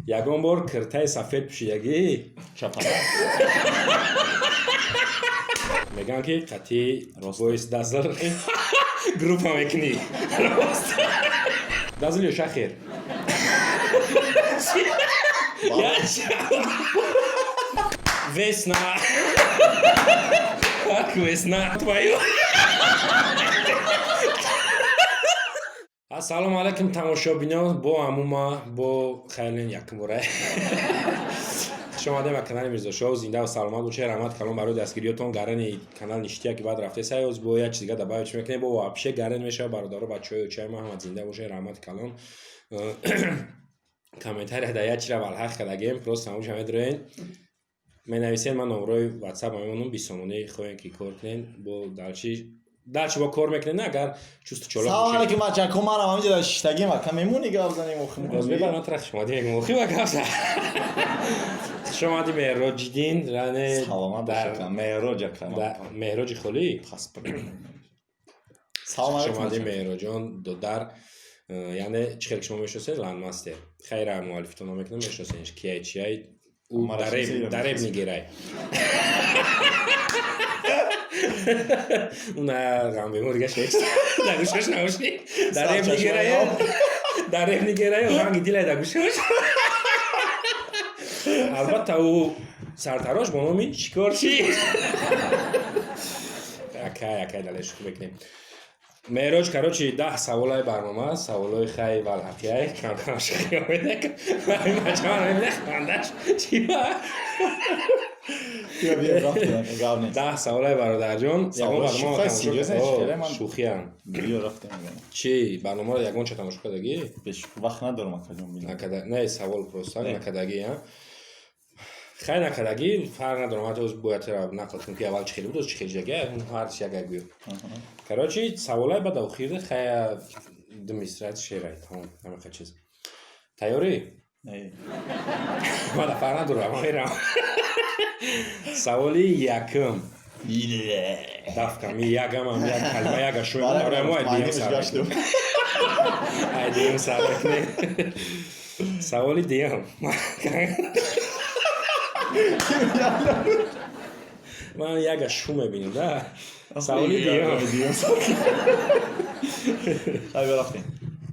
Ягон бор киртаи сафед пӯшидагӣ? Чапана. Мегӯям, ки қатъи боис дазл группа мекунӣ. Рост? Дазл ё Шахер? Весна. Как весна твою. Ассалому алайкум, тамошобинон, бо ҳамума, бо хайлен якум бора. Хуш омадем ба канали Мирзошоу, зинда ва саломат бошед. Раҳмат калон барои дастгириётон. Гарани канал ништия ки баъд рафте саёз бо як чиз дига добавить мекунем, бо вообще гарен мешава. Бародаро, бачаҳои очаи ма, ҳама зинда бошед, раҳмати калон. Комментария да як чира валҳақ кардагем, просто ҳамуша медроен. Менависен, ман номрои WhatsApp мемонам, 20 сомонӣ хоҳем ки кор кунем, бо дальше дальше бо кор мекунем, агар чусту чолок. Салом алейкум, бачако, манам ҳаминҷа дар шиштагим, ака, мемонӣ, гап занем охи. Боз бебар, ман тра хушомадӣ мегӯм, охи ба гап зан. Хушомадӣ, Меҳроҷиддин, ране. Саломат бош, ака, Меҳроҷ, ака. Меҳроҷи холӣ. Паспорт. Салом алейкум. Хушомадӣ, Меҳроҷон, додар. Яъне чӣ хел ки шумо мешиносед, Ландмастер. Хайра, муаллифтон мекунам, мешиносенш, кияй, чияй, ӯ дареб нигирай. Уна ғамбемор дига шеч. Дар гӯшаш наушник. Дареб нигирай. Дареб нигирай, ранги дилай дар гӯшаш. Албатта, ӯ сартарош бо номи Шикорчӣ. Акай, акай, дале шӯхӣ мекунем. Меҳроҷ, короче, 10 саволаи барнома, саволои хай валҳақияй, камкам шӯхӣ омедак. Хандаш чӣ ба? 10 саволаи, бародарҷон, ягон барнома шӯхиам. Чӣ барномаро ягон ча тамошо кардагӣ? Вақт надорам, акаҷон. Не, савол просто накардагӣ, а? Хай, накардагӣ, фарқ надорам, ҳатто бояд нақл кунем, ки аввал чӣ хеле буд, чӣ хеле ҷага, ҳар чи як гӯё. Короче, саволай баъд охир хая ду мисраи шерай, тамом, ҳамақа чиз. Тайёрӣ? Мана фарқ надорам, мерам. Саволи якум. Дафкам, ягамам, як калима яга шӯй, барои мо айдием сар. Айдием сар мекунем. Саволи дуюм. Ман яга шу мебинам, да? Саволи дуюм.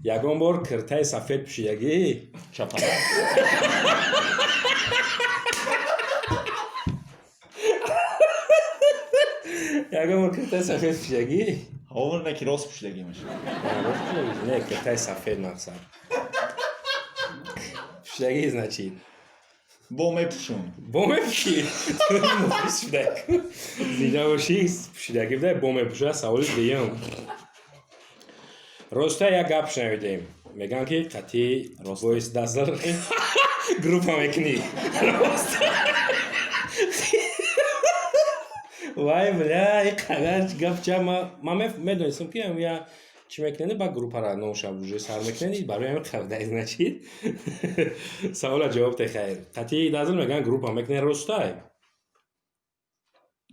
Ягон бор киртаи сафед пӯшидагӣ? Чапана. Ягон бор киртаи сафед пӯшидагӣ? Ҳовр не, ки рост пӯшидагӣ мешавад. Не, киртаи сафед мақсад. Пӯшидагӣ, значит. Бо мепӯшум. Бо мепӯшӣ? Мухлис шудай. Зинда бошӣ, пӯшидагӣ будай, бо мепӯша. Саволи дуюм. Роста як гап шунавидем. Мегӯям, ки қатъи боис дазл группа мекунӣ. Рост? Вай, бля, ин қадар гап ча ман медонистам, ки я чӣ мекунед, ба группара номша уже сар мекунед, барои ҳамин қабдай, значит. Савола ҷавоб те, хайр. Қатъи дазл мегӯянд группа мекунед, ростай?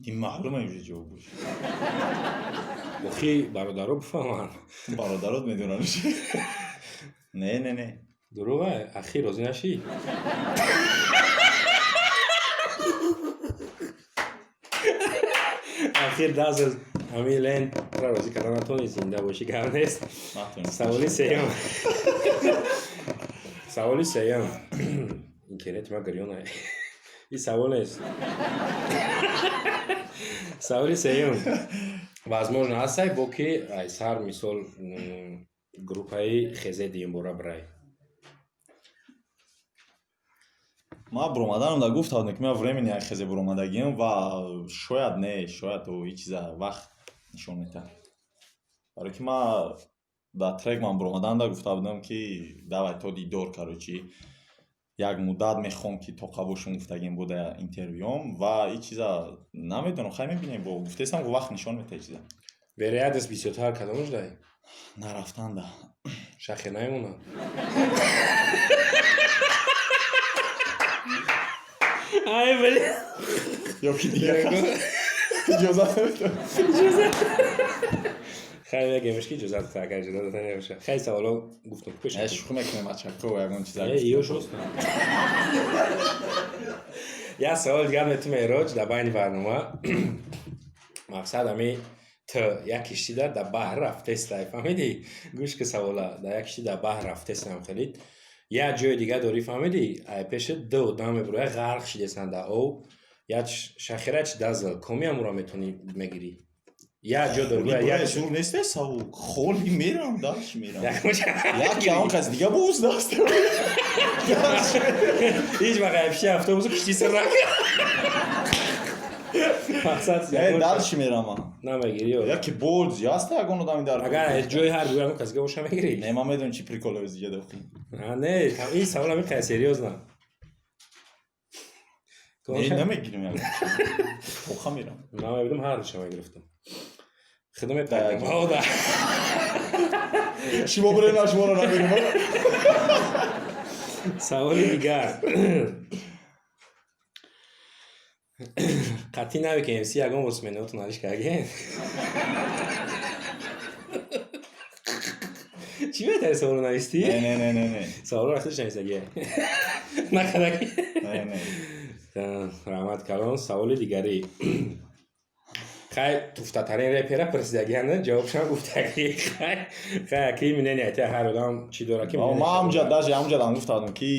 Ин маълума уже ҷавоб бош. Охи, бародаро бифаҳманд. Бародарот медонанд. Не, не, не. Дурӯға, ахи розӣ нашӣ? Ахир дазл ҳамин лен тра розӣ карда натонӣ, зинда бошӣ, гап нест. Саволи сеюм. Саволи сеюм. Интернети ма гирёна. Ин савол нест. Саволи сеюм. Возможно ҳастай, бо ки ай сар мисол группаи хезе дуюмбора бирай. Ман буромаданам да гуфтам, ки ман времени як хезе буромадагиам ва шояд не, шояд ҳеҷ чиза вақт нишон метаҳад. Барои ки ман дар трек ман буромадан да гуфта будам, ки давай то дидор, короче, як муддат мехоҳам, ки тоқа бошум, гуфтагим буда интервюом ва ҳеҷ чиза намедонам, хай мебинем, бо гуфтесам, вақт нишон метаҳад чиза. Вероятность бисёртар кадомаш дай? Нарафтан да. Шахе намемонад. Ай, блин. Ё ки дигар иҷозат. Иҷозат. Хай, мегемш ки иҷозат та, агар иҷозат дода набоша. Хай, саволо гуфтум пеш. Не, шӯхӣ мекунем, ачако, ягон чиза. Э, ё шост. Як савол дигар мету, Меҳроҷ, дар байни барнома. Мақсад ами т як киштида дар баҳр рафтестай, фаҳмидӣ? Гӯш ки савола: дар як кишти дар баҳр рафтестам, хелит як ҷои дига дорӣ, фаҳмидӣ? Ай пеши ду одам мебуроя, ғарқ шидестан дар об, як шахирач дазл коми амуро метавонӣ мегирӣ, як ҷо дорӣ, як зур нест савол. Холи мерам, дальше мерам. Як он кас дига боз даст. Ҳеҷ вақт айпиши автобусу кишти сир накард. Мақсад Дальше мерам. Намегирӣ ё? Яки боз яста ягон одами дар. Агар ҷои ҳар ягон кас дига боша, мегирӣ? Не, ман медонам, чи прикол ҳои дига дохи. Не, ин савол ами қая серьёзно. Не, намегирим ягон. Тоха мерам. Ман мебидам, ҳар душа мегирифтам. Худо мепардам. Да. Шумо бурена, шуморо намегирим. Саволи дигар. Қатъӣ нави ки МС ягон бор сменаотон алиш карген? Чӣ беҳтари саволо навистӣ? Не, не, не, не, не. Саволо рафташ навистагия. Накардаги. Не, не. Раҳмат калон. Саволи дигарӣ. Хай, туфтатарин репера пурсидагиана, ҷавобшам гуфтагӣ. Хай, хай, ки мнение айта ҳар одам чӣ дора ки. Ман ҳамҷа, даже ҳамҷадам гуфтадам, ки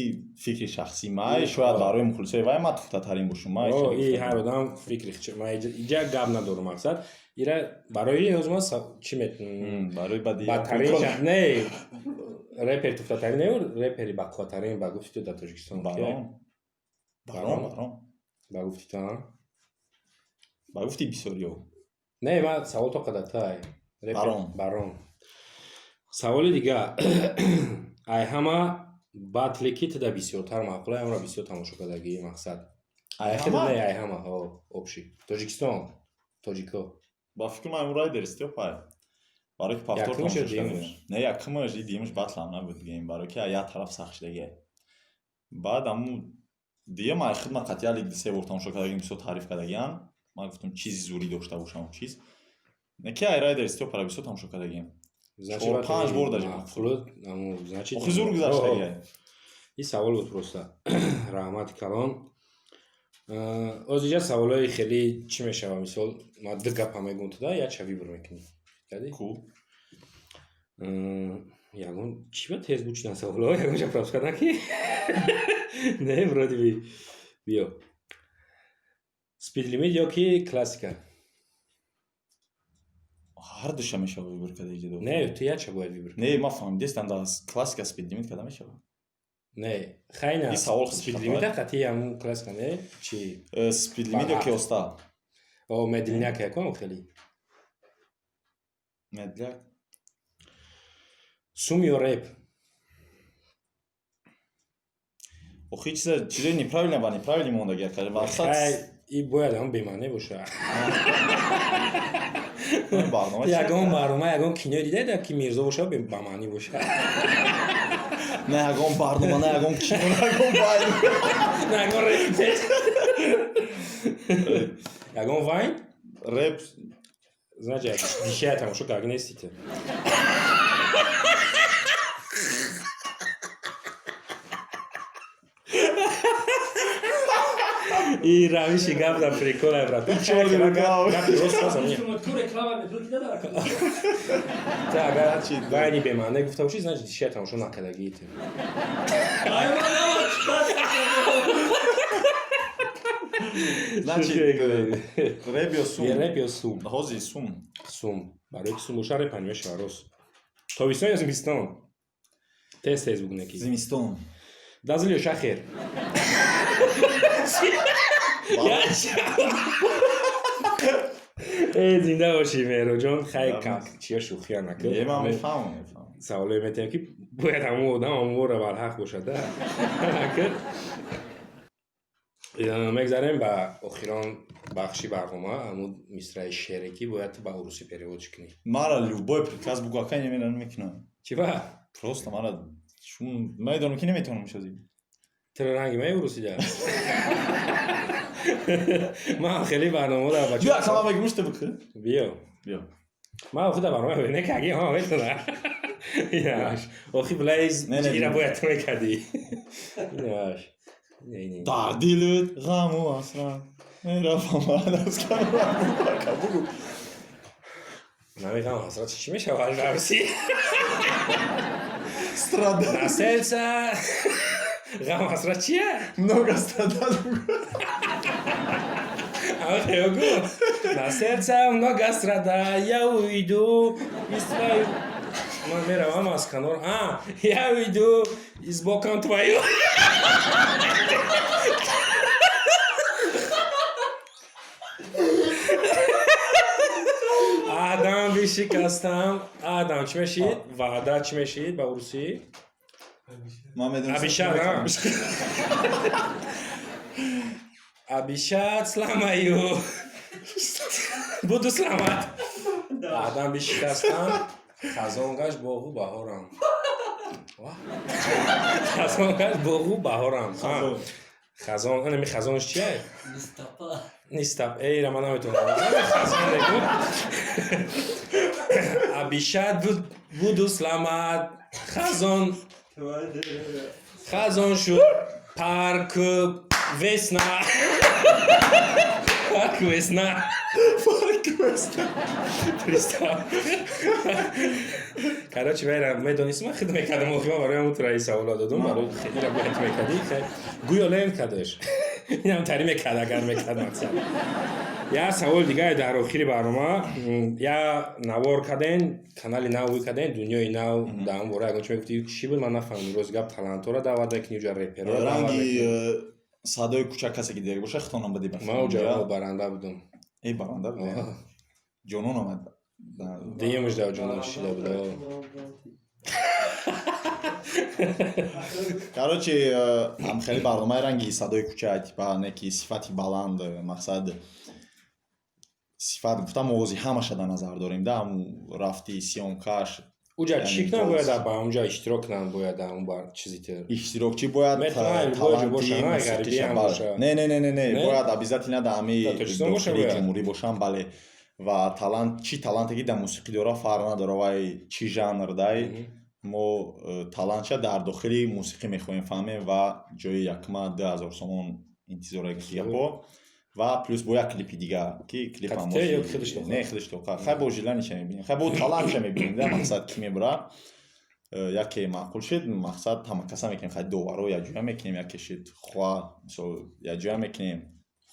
фикри шахсӣ май, шояд барои мухлисои вай ман туфтатарин бошум. Ман И ҳар одам фикри, ман иҷа гап надорам, мақсад ира барои ҳозир ман чӣ мет барои бади бадтарин, не, репер туфтатарин не, репери бақувваттарин ба гуфти ту дар Тоҷикистон? Барон, барон, барон. Ба гуфти ту? Ба гуфти бисёриё. Не, ман савол то қадар тай. Барон. Барон. Саволи дигар: ай ҳама батле ки туда бисёртар маъқул, амро бисёр тамошо кардагӣ, мақсад Ай ҳама? Не, ай ҳама, ҳо, общий Тоҷикистон, тоҷико. Ба фикр ман Райдер Стёпай, барои ки повтор Якумаш ё тамошо дуюмаш? кардем. Не, якумаш, и дуюмаш батлам набуд гейм, барои ки як тараф сахт шудагия. Баъд аму дуюм ай худма қатъия лиг се бор тамошо кардагим, бисёр таъриф кардагиан. Ман гуфтам, чизи зурӣ дошта бошам, чиз не ки ай Райдер Стёпара бисёр тамошо кардагием. Чор, панҷ бор даже. Значит, Охи зур гузаштагия. Ин савол буд просто. Раҳмати калон. Оз иҷа саволҳои хеле чӣ мешава, мисол, ман ду гапа мегӯм, туда якча выбор мекунӣ. Кардӣ? Ку. Ягон чӣ ба тез буд шудан саволҳо, ягонча пропуск накӣ? Не, вроде би. Биё, Speed Limit ё ки классика? Ҳар душа мешава выбор карда иҷа. Не, ту якча бояд выбор. Не, ман фаҳмидестам, да, классика Speed Limit карда мешава. Не, хайна. Ин савол Speed Limit қатъи ҳамун классика, не, чӣ? Speed Limit ё ки оста? О, медленняк якон хеле. Медляк. Сум ё реп? Охи, чиза чизои неправильно ба неправильно мондагия карда мақсад. Хай, и бояд ҳам бемаъне боша. Барнома. Ягон барнома, ягон кино дидаед, ки Мирзо боша, ба маънӣ боша? На ягон барнома, на ягон кино, на ягон вайн. На ягон реп, ягон вайн. Реп. Значит, дишая тамошо карда нестите. И равиши гап дар прикол ай, брат. Гапи рост хостам. Реклама метро ки надара. Та агар вайни бемаъне гуфта бошӣ, значит, дишая тамошо накардагиите. Значит, реп ё сум? Реп ё сум? Ҳозир сум. Сум. Барои ки сум боша, реп мешава, рост. Тобистон ё зимистон? Тез тез бугне ки. Зимистон. Дазл ё шахер? Э, зинда бошӣ, Меҳроҷон. Хай, чия, шӯхия накун. Е, ман мефаҳмам, мефаҳмам. Саволое метиҳам, ки бояд ҳамон одам ҳамонро барҳақ бошад. Накун. Мегзарем ба охирон бахши барнома, ҳамун мисраи шере, ки бояд ту ба урусӣ перевод кунӣ. Мара любой приказ бугу, акай, немерам, мекунам. Чӣ ба? Просто мара чун медонам, ки наметавонам шази. Туро ранги май урусида. Ман хеле барнома дар бача. Биё, акама мегӯм, шта бикӯ. Биё. Биё. Ман охи дар барнома не каги ҳама метона. Инаш. Охи блайз ира бояд ту мекардӣ. Инаш. Не. Дар дилут ғаму ҳасрат меравам аз кабугу. Нами ғам ҳасрат чӣ мешавад русӣ? Страда. На сердце ғам ҳасрат чия? Много страдал. Охе, на сердце много страда, я уйду из твою. Ман меравам аз канор. А, я уйду из боком твою. Аҳдам бишикастам. Аҳдам чӣ мешид? Ваъда чӣ мешид ба урусӣ? Ман медонам. Обещал, а? Обещать сломаю. Буду сломать. Аҳдам бишикастам. Хазон гашт боғу баҳорам. Хазон гашт боғу баҳорам. Хазон, ана хазонш чия? Нистапа. Нистап. Эй, ра ман наметавонам. Хазон мегӯ. Обещать буду сломать. Хазон. Хазон шуд. Парк весна. Парк весна. Парк весна. Представь. Короче, вайра медонистам, ман худ мекардам, охи ман барои ҳамун тура савола додум, барои ира бояд мекардӣ. Гӯё лен кардаш. Инам тари мекард, агар мекард мақсад. Я савол дигар дар охири барнома, я навор карден, канали нав карден, дунёи нав, дар он бора ягон чӣ мегуфтӣ, чӣ буд, ман нафаҳмидам. Рӯз гап талантҳоро даъват мекунӣ, уҷа реперҳоро даъват Ранги мекунӣ. Садои кӯчак касе ки дидаги боша, хитонам бади. Ман уҷа баранда будум. Эй, баранда будӣ? Ҷонон омад. Дуюмаш дар ҷонон шида буд. Короче, ҳам хеле барномаи ранги садои кӯча, типа не ки сифати баланд, мақсад сифат гуфтам, овози ҳамаша дар назар дорем да, ҳаму рафти съёмкаш. Уҷа чӣ кунам бояд, ба онҷа иштирок кунам бояд, он бар чизи те? Иштирокчӣ бояд таланти мусиқиша. Не, не, не, не, не, бояд обязательно дар ҳамаи дохили ҷумҳурӣ бошам, бале. Ва талант, чӣ таланте ки дар мусиқӣ дора, фарқ надора вай чӣ жанр дай, мо талантша дар дохили мусиқӣ мехоҳем фаҳмем. Ва ҷои якма 2000 сомон интизора гапо ва плюс бо як клипи дигар, ки клипам не худаш тоқа. Хай, бо желаниша мебинем, хай, бо талантша мебинем да, мақсад ки мебура. Яке маъқул шуд, мақсад ҳамакаса мекунем, хай, доваро якҷоя мекунем, яке шуд, хоа мисол якҷоя мекунем,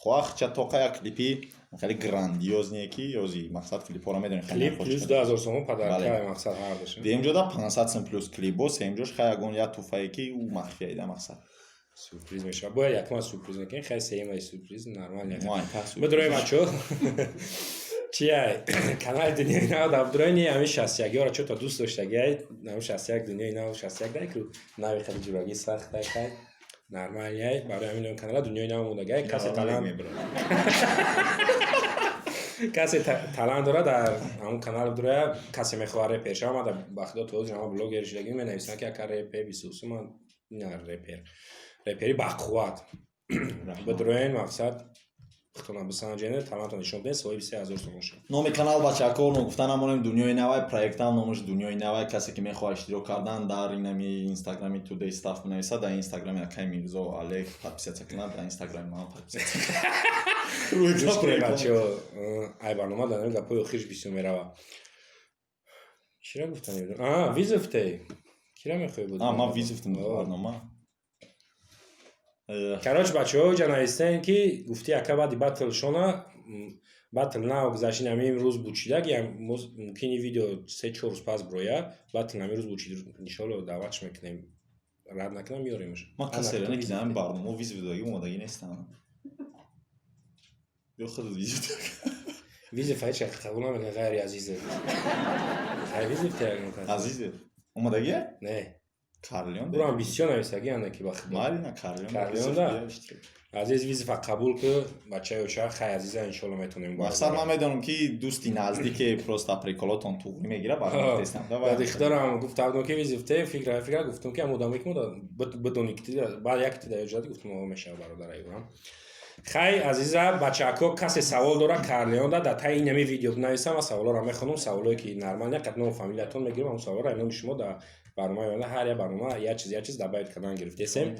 хоа хча тоқа як клипи хеле грандиозне, ки ёзи мақсад клипҳоро медонем. Клип плюс 2000 сомон подарка, мақсад ҳардаш. Дуюм ҷода 500 сом плюс клип, бо сеюм ҷош хай ягон як туҳфае, ки ӯ махфия да, мақсад. Сюрприз мешавад. Бояд якма сюрприз мекунем, хай, сеюмаи сюрприз нормально. Бидрои, бачо, чия канали дунёи нав дар бидрои ҳамин 61-ёро чо то дӯст доштагиай, ҳамин 61 дунёи нав 61 дай ку нави хеле ҷурагӣ сахт дай, хай, нормальный. Барои ҳамин канала дунёи нав мондагиай. Касе талант дорад, дар ҳамон канал бидроя. Касе мехоҳад репер шава, ман ба худо то ҳозир ҳама блогер шудагӣ менависам, ки ака, репер бисусу, ман на репер, репери бақувват бидроен, мақсад худтона бисанҷене, талантро нишон биден, соҳиби 3000 сомон шавад. Номи канал, бачаҳако, гуфта намонем, дунёи навай, проектам номаш дунёи навай. Касе ки мехоҳад иштирок кардан, дар инами инстаграми Today Staff бинависад, дар инстаграми акай Мирзо Алек подписаться кунад, дар инстаграми ман подписаться. Бачаҳо, ай барнома дар гапҳои охирш бисёр мерава. Чира гуфта намедонам. А, вызов те кира мехоҳӣ буд? Ман вызов барнома. Короче, бачаҳо, ҷа навистем, ки гуфти ака, баъди батл шона, батл нав гузаштин, ҳамин имрӯз бучидаг, мумкин видео 3-4 рӯз пас брояд. Батл ҳамин рӯз бучид, иншоалло даъватш мекунем, рад накунам, меёремш. Ман касе не ки ҳамин барнома вызов додагӣ, омодагӣ нестам. Ё худат вызов. Вызов ҳеч қабул намекунад ғайри Азизев. Хай, вызов те. Азизев омодагия? Не. Карлион. Урам бисёр нависагӣ ана ки ба худо. Майли, на Карлион. Карлион да. Азиз, вызова қабул ку, бачаи оча. Хай, Азиза, иншоалло метонем. Мақсад ман медонам, ки дӯсти наздике, просто приколотон туғрӣ мегира. Баъди худорам гуфтам, ки вызов те, фикр фикр гуфтам, ки ам одаме ки бидони, ки баъд як ти даёҷади гуфтам, мешава, бародар, айвам. Хай, азиза бачаҳако, касе савол дора, Карлеонда дар таи инами видео бинависам ва саволоро мехонам. Саволое ки нормал не, қад ному фамилиятон мегирам, ҳамон саволоро номи шумо дар барномаи оянда, ҳар як барнома як чиз, як чиз добавить кардан гирифтесем.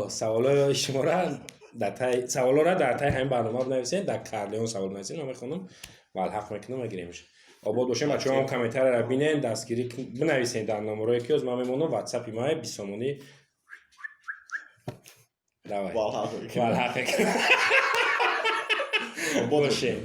Саволои шуморо дар таи, саволоро дар таи ҳамин барнома бинависед, дар Карлеон савол бинависед, ман мехонам ва алҳақ мекунам, мегиремш. Обод бошем, бачаҳо. Ҳам комментарияро бинен, дастгирӣ бинависед дар номерое ки ҳоз ман мемонам, ватсапи мае 20 сомонӣ. Давай. Валҳақ. Валҳақ. Бошем.